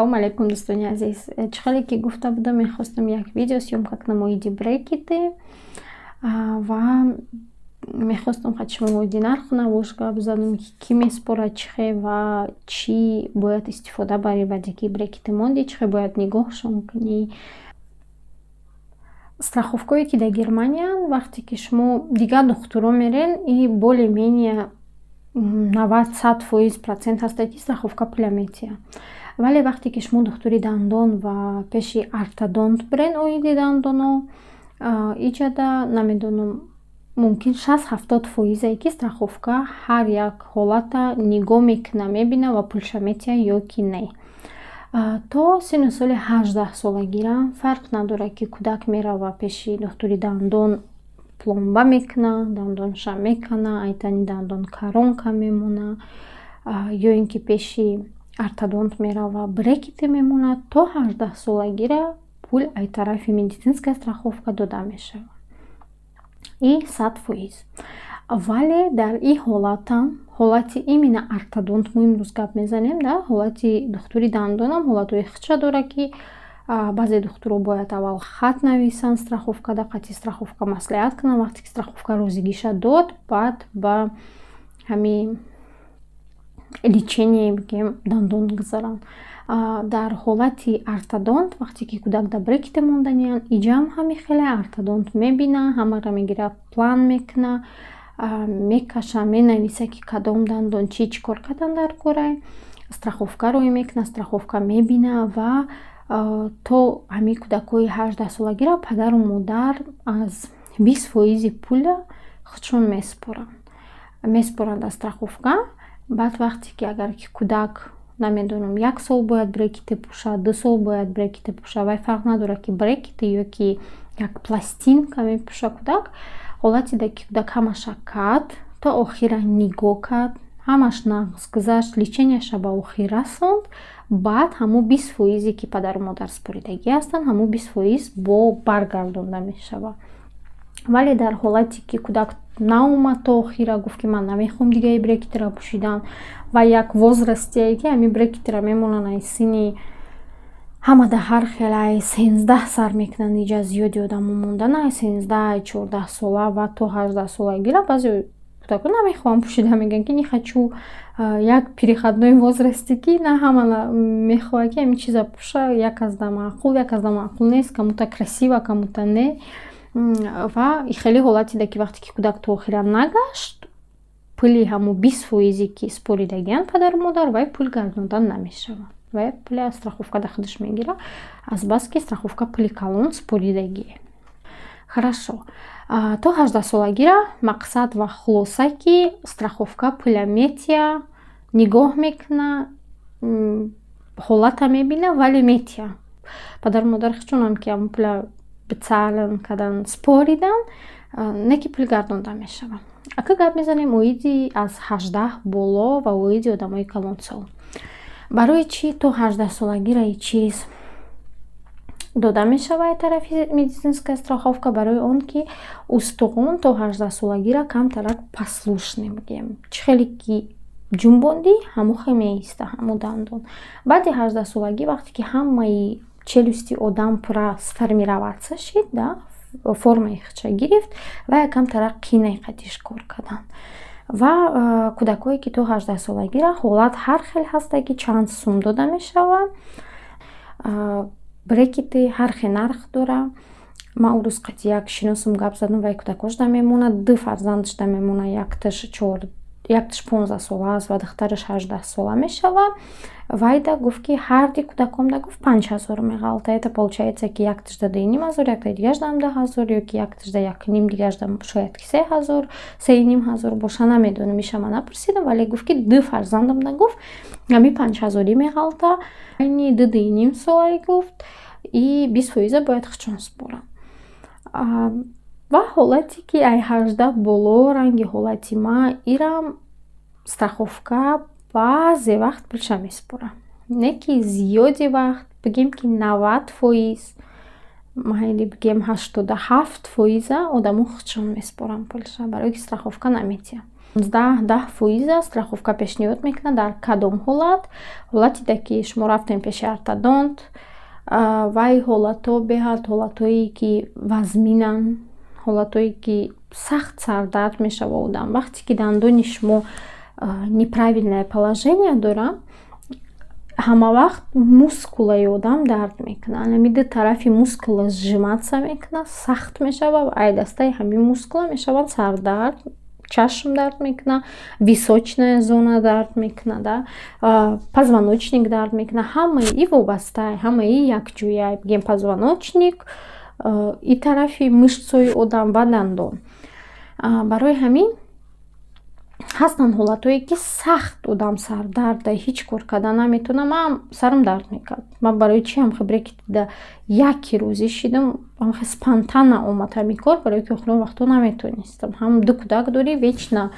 Салому алайкум, дӯстони азиз. Чӣ хеле ки гуфта будам, мехостам як видео съёмка кунам оиди брекеты ва мехостам хати шумо оиди нарху навош гап занам, ки кӣ месупорад, чӣ хел ва чӣ бояд истифода барӣ баъде ки брекеты мондӣ, чӣ хел бояд нигоҳшон кунӣ. Страховкое ки дар Германияанд, вақте ки шумо дигар духтуро мерен, и более-менее 90-100% процент ҳастад, ки страховка пуля метиҳад. Вале вақте ки шумо духтури дандон ва пеши ортодонт бирен оиди дандоно, иҷада, намедонам, мумкин 60-70 фоизае, ки страховка ҳар як ҳолата нигоҳ мекуна, мебина ва пулша метиҳад ё ки не. То синну соли 18-солагира фарқ надорад, ки кӯдак мерава пеши духтури дандон, пломба мекуна, дандонша мекана, айтани дандон коронка мемона, ё ин ки пеши ортодонт мерава, брекеты мемонад, то 18-солагира пул аз тарафи медицинская страховка дода мешавад и 100%. Вале дар ин ҳолатам, ҳолати именно ортодонт мо имрӯз гап мезанем, да, ҳолати духтури дандонам ҳолатҳои худша дорад, ки баъзе духтуро бояд аввал хат нависанд страховкада, қатъи страховка маслиҳат кунанд. Вақте ки страховка розигиша дод, баъд ба ҳамин лечение, бигем, дандон гузаранд. Дар ҳолати ортодонт, вақте ки кӯдак дар брекеты монданианд, иҷаам ҳамин хеле ортодонт мебина, ҳамаро мегира, план мекуна, мекаша, менависа, ки кадом дандон чӣ чӣ кор кардан дар корай, страховка роӣ мекуна, страховка мебина ва то ҳамин кӯдакҳои 18-солагиро падару модар аз 20 фоизи пула худшон месупоранд аз страховка. Баъд вақте ки агар ки кӯдак, намедонам, як сол бояд брекеты пӯшад, 2 сол бояд брекеты пӯшад, вай фарқ надорад, ки брекеты ё ки як пластинка мепӯшад кӯдак, ҳолате ки кӯдак ҳамаша кард, то охира нигоҳ кард, ҳамаш нағз гузашт, леченияша ба охир расонд, баъд ҳамун 20 фоизе, ки падару модар супоридагӣ ҳастанд, ҳамун 20% бо баргардонда мешавад. Вале дар ҳолате ки кӯдак наомад то охира, гуфт, ки ман намехоҳам дигаи брекетро пӯшидан, ва як возрастие, ки ҳамин брекетро мемонанд, ай синни ҳама да ҳар хел, ай 13 сар мекунанд, иҷа зиёди одамо мондан ай 13, ай 14 сола ва то 18-солагира. Баъзе кӯдакон намехоҳанд пӯшидан, мегӯянд, ки не хочу. Як переходной возрасте, ки на ҳама мехоҳад, ки ҳамин чиза пӯша, як аз да маъқул, як аз да маъқул нест, кому-то красиво, кому-то не. Ва хеле ҳолате ки вақте ки кӯдак то охира нагашт, пули ҳамун 20 фоизе, ки супоридагианд падару модар, вай пул гардонда намешавад. Вай пули аз страховка да худаш мегирад, азбаски страховка пули калон супоридагие. Хорошо, то 18-солагира мақсад ва хулоса, ки страховка пуля метия, нигоҳ мекуна, ҳолата мебина, вале метия. Падару модар худшонам, ки ҳамун пула bezahlen кардан, споридан, не ки пул гардонда мешавад. Ака гап мезанем оиди аз 18 боло ва оиди одамои калонсол. Барои чӣ то 18-солагира и чиз дода мешавад тарафи медицинская страховка? Барои он ки устухон то 18-солагира камтарак послушный, бигем, чӣ хеле ки ҷунбондӣ, ҳамун хел меиста ҳамун дандон. Баъди 18-солагӣ, вақте ки ҳамаи челюсти одам пурра сформироваться шид, да, формаи худша гирифт, ва якамтарак қинай қатиш кор кардан. Ва кӯдакҳое, ки то 18-солагира, ҳолат ҳар хел ҳаста, ки чанд сум дода мешавад. Брекеты ҳар хел нарх дора. Ман он рӯз қати як шиносам гап задам, вай кӯдакҳошда мемонад, ду фарзандашда мемонад, якташ чор, якташ 15 сола аст ва духтараш 18 сола мешавад. Вайда гуфт, ки ҳарди кӯдакомда, гуфт, 5000 меғалта. Это получается, ки якташда 2500, яктаи дигарашдам 2000, ё ки якташда якним, дигарашда шояд ки 3000, 3500 боша, намедонам, иша ман напурсидам. Вале гуфт, ки ду фарзандамда, гуфт, ҳами 5000-ӣ меғалта, айни ду дуюним солаи, гуфт, и 20 фоиза бояд худшон супоранд. Ва ҳолате, ки ай 18 боло, ранги ҳолати ма, ирам страховка баъзе вақт пулша месупорад, не ки зиёди вақт, бигем, ки 90%, майли, бигем, 87 фоиза одамо худшон месупоранд пулша, барое ки страховка наметиҳад. 10% страховка пешниҳод мекунад. Дар кадом ҳолат? Ҳолатида, ки шумо рафтем пеши ортодонт, вай ҳолатҳо беҳад ҳолатҳое, ки вазминанд, ҳолатҳое, ки сахт сардард мешава одам. Вақте ки дандони шумо неправильное положение дорад, ҳамавақт мускулаи одам дард мекунад. Ҳамин ду тарафи мускула сжиматься мекунад, сахт мешава ва ай дастаи ҳамин мускула мешавад сардард, чашм дард мекунад, височная зона дард мекунад, позвоночник дард мекунад. Ҳамаи и вобаста, ҳамаи якҷоя, бигем, позвоночник, и тарафи мышцои одам ва дандон. Барои ҳамин ҳастанд ҳолатҳое, ки сахт одам сардарда, ҳеҷ кор карда наметавонад. Ман сарам дард мекард. Ман барои чи ҳамхе брекетида яке рӯзӣ шидам, ҳамхе спонтанно омад ҳамин кор, барое ки охирон вақтҳо наметавонистам. Ҳам ду кӯдак дорӣ, вечно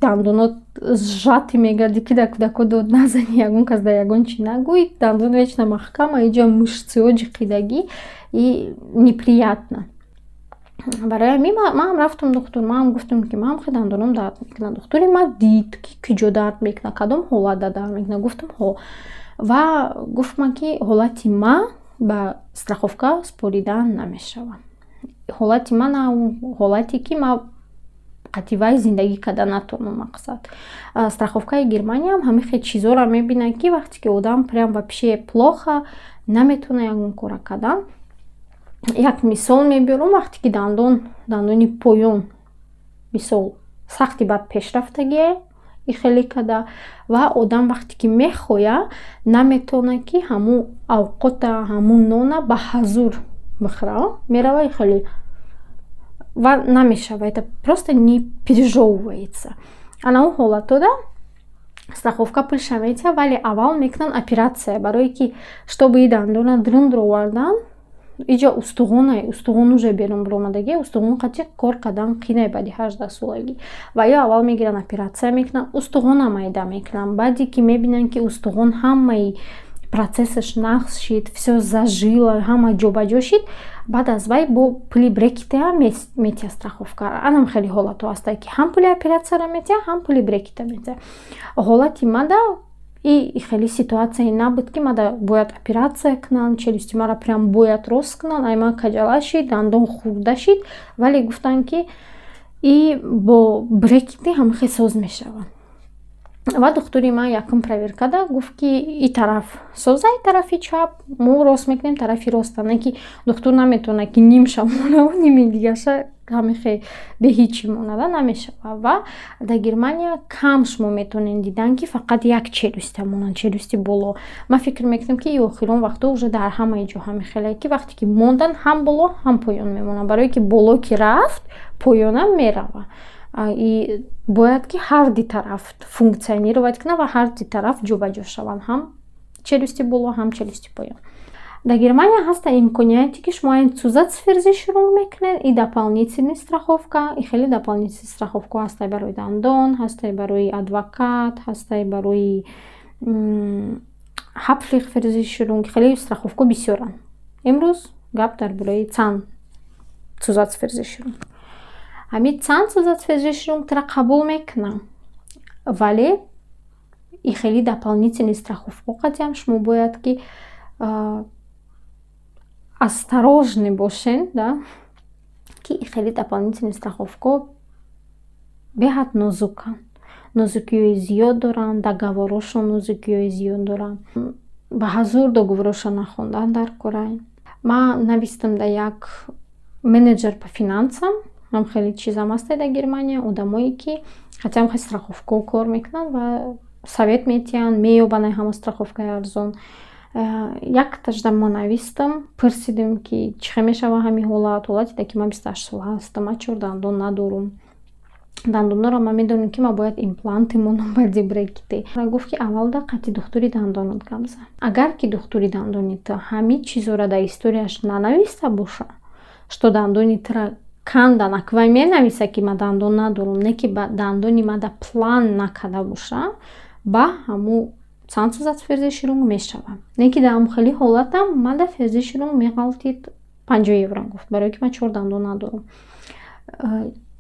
дандонот сжатый мегардӣ, ки дар кӯдакҳо дод назанӣ, ягон кас дар ягон чи нагӯй, дандон вечно маҳкам, иҷа мышцыҳо ҷиқидагӣ, и неприятно. Барои ҳамин манам рафтам духтур, манам гуфтам, ки манам хеле дандонам дард мекунад. Духтури ман дид, ки куҷо дард мекунад, кадом ҳолатда дард мекунад. Гуфтам: «Ҳо». Ва гуфт ман, ки ҳолати ман ба страховка супорида намешавад. Ҳолати ман ҳолате, ки ман қатъи вай зиндагӣ карда натавонам. Мақсад, страховкаи Германияам ҳамин хел чизоро мебинад, ки вақте ки одам прям вообще плохо, наметавонад ягон кора кардан. Як мисол мебиёрам: вақте ки дандон, дандони поён, мисол, сахти бад пешрафтагие и хеле када ва одам вақте ки мехоя, наметавонад, ки ҳамун авқота, ҳамун нона ба ҳазур бихӯра, мерава и хеле ва намешава, это просто не пережевывается. Ана он ҳолатода страховка пулша метиҳад, вале аввал мекунанд оператсия, барое ки чтобы и дандона дрын овардан. Иҷа устухонай, устухон уже берун биромадагӣ, устухон қати кор кардан қинай баъди 18-солагӣ. Ва ё аввал мегиранд, оператсия мекунанд, устухона майда мекунанд. Баъде ки мебинанд, ки устухон ҳамаи процессаш нағз шид, всё зажило, ҳама ҷобаҷо шид, баъд аз вай бо пули брекетаам метиҳад страховка. Анам хеле ҳолатҳо ҳастанд, ки ҳам пули оператсияро метиҳад, ҳам пули брекета метиҳад. Ҳолати мада и хеле ситуатсияе набуд, ки мада бояд оператсия кунанд, челюсти маро прям бояд рост кунанд. Ай ман каҷала шид, дандон хурда шид, вале гуфтанд, ки и бо брекети ҳамахел соз мешавад. Ва духтури ман якум проверка да гуфт, ки и тараф соза, и тарафи чап мо рост мекунем, тарафи роста, не ки духтур наметавонад, ки нимша монаву ними дигаша ҳамихе беҳичи монада намешава. Ва дар Германия кам шумо метавонед дидан, ки фақат як челюстя монанд, челюсти боло. Ман фикр мекунам, ки и охирон вақтҳо уже дар ҳамаи ҷо ҳамихеле, ки вақте ки мондан, ҳам боло, ҳам поён мемонанд, барое ки боло ки рафт, поёнам мерава. И бояд ки ҳарди тараф функционировать кунад ва ҳарди тараф ҷобаҷо шаванд, ҳам челюсти боло, ҳам челюсти поён. Дар Германия ҳаста имконияте, ки шумо айн Zusatzversicherung мекунед и дополнительный страховка. И хеле дополнительный страховка ҳастай: барои дандон ҳастай, барои адвокат ҳастай, барои Haftpflichtversicherung, хеле страховка бисёранд. Имрӯз гап дар бораи Zahnzusatzversicherung. Ҳамин Zahnzusatzversicherung тра қабул мекунам, вале и хеле дополнительный страховка қатиам шумо бояд ки осторожный бошен, да, ки хеле дополнительный страховка беҳад нозуканд, нозукиҳои зиёд доранд, договорошон нозукиҳои зиёд доранд. Ба ҳазур договорошон нахондан дар корай. Ман навистам да як менеҷер по финансам, ҳам хеле чизам ҳастай дар Германия, одамое ки хотя хеле страховкаҳо кор мекунанд ва совет метиҳанд, меёбанд ҳама страховкаи арзон. Яктажда ма навистам, пурсидем, ки чӣ хел мешава ҳамин ҳолат, ҳолате ки ман 28 сола ҳастам, ман чор дандон надорум, дандонҳоро ман медонем, ки ман бояд импланте монам баъди брекете. Гуфт, ки аввалда қатъи духтури дандонат гап зан. Агар ки духтури дандони ту ҳамин чизоро дар историяш нанависта боша, что дандони тура кандан, аквай менависа, ки ман дандон надорум, не ки ба дандони мада план накарда боша, ба ҳамун Zahnzusatzversicherung мешавад. Не ки дар ҳамхели ҳолатам мада Versicherung меғалтид 50 евро, гуфт, барое ки ман чор дандон надорум.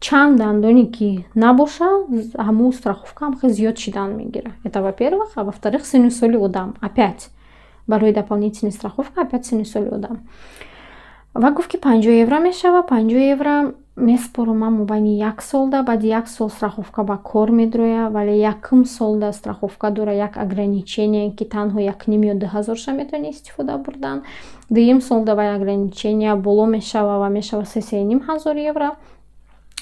Чанд дандоне ки набоша, ҳамун страховка ҳам хеле зиёд шидан мегирад. Это во-первых. А во-вторых, синну соли одам. Опять барои дополнительный страховка, опять синну соли одам. Ва гуфт, ки 50 евро мешава. 50 евро месупорам ман мобайни як солда. Баъди як сол страховка ба кор медрояд, вале якум солда страховка дора як ограничение, ки танҳо 1,5 ё 2000-ша метавонӣ истифода бурдан. Дуюм солда вай ограничения боло мешава ва мешава 3-3,5 ҳазор евро.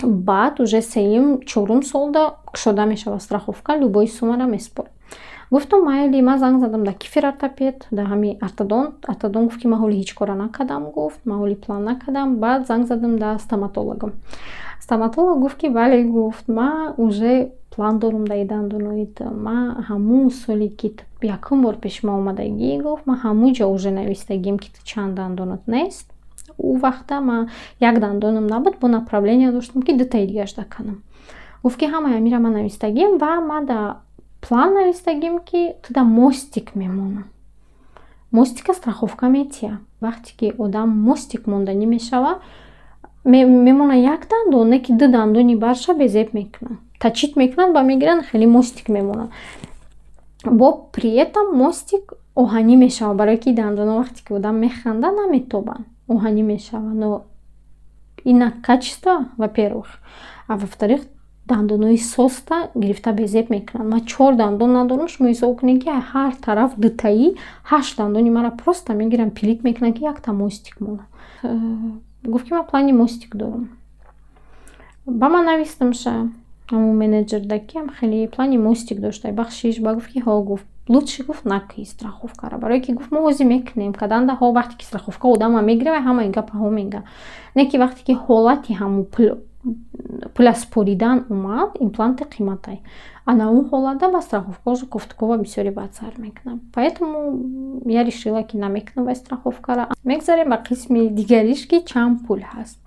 Баъд уже сеюм, чорум солда кушода мешава страховка, любой суммаро месупорӣ. Гуфтам, майли. Ман занг задам да Киферортопед, да ҳами ортодонт. Ортодонт гуфт, ки ман ҳоли ҳеҷ кора накардам, гуфт, ман ҳоли план накардам. Баъд занг задам да стоматологам. Стоматолог гуфт, ки бале, гуфт, ман уже план дорум даи дандоноит. Ман ҳамун соле ки якум бор пеши ман омадагӣ, гуфт, ман ҳамун ҷо уже навистагим, ки ту чанд дандонат нест. Ӯ вақта ман як дандонам набуд, бо направление доштам, ки дутаи дигарашда канам. Гуфт, ки ҳамаи амира ман навистагим ва ман да план навистагим, ки ту да мостик мемонам. Мостика страховка метиҳа. Вақте ки одам мостик монданӣ мешава, мемона як дандон, не ки ду дандони барша безеб мекунанд, точить мекунанд ба мегиранд, хеле мостик мемонад. Бо при этом мостик оҳанӣ мешава, барое ки дандона, вақте ки одам механда, наметобанд, оҳанӣ мешава. Но ина качество, во-первых, а во-вторых, дандонои соста гирифта безеб мекунанд. Ман чор дандон надорам, шумо ҳисоб кунед, ки ҳар тараф дутаи, ҳашт дандони маро просто мегиранд, пилить мекунанд, ки якта мостик монад. Гуфт, ки ман плани мостик дорам. Ба ман навистамша ҳамун менеҷерда, ки хеле плани мостик дошта, бахшиш. Ба гуфт, ки ҳо, гуфт, лучше, гуфт, накунӣ страховкаро, барое ки, гуфт, мо ҳозир мекунем каданда ҳо. Вақте ки страховка одама мегирава, ҳамаи гапаҳо мега, не ки вақте ки ҳолати ҳамун пула споридан омад, импланти қиматай, ана он ҳолатда ба страховка уже кофтукова бисёре бад сар мекунад. Поэтому я решила, ки намекунам вай страховкаро. Мегзарем ба қисми дигариш, ки чанд пул ҳаст.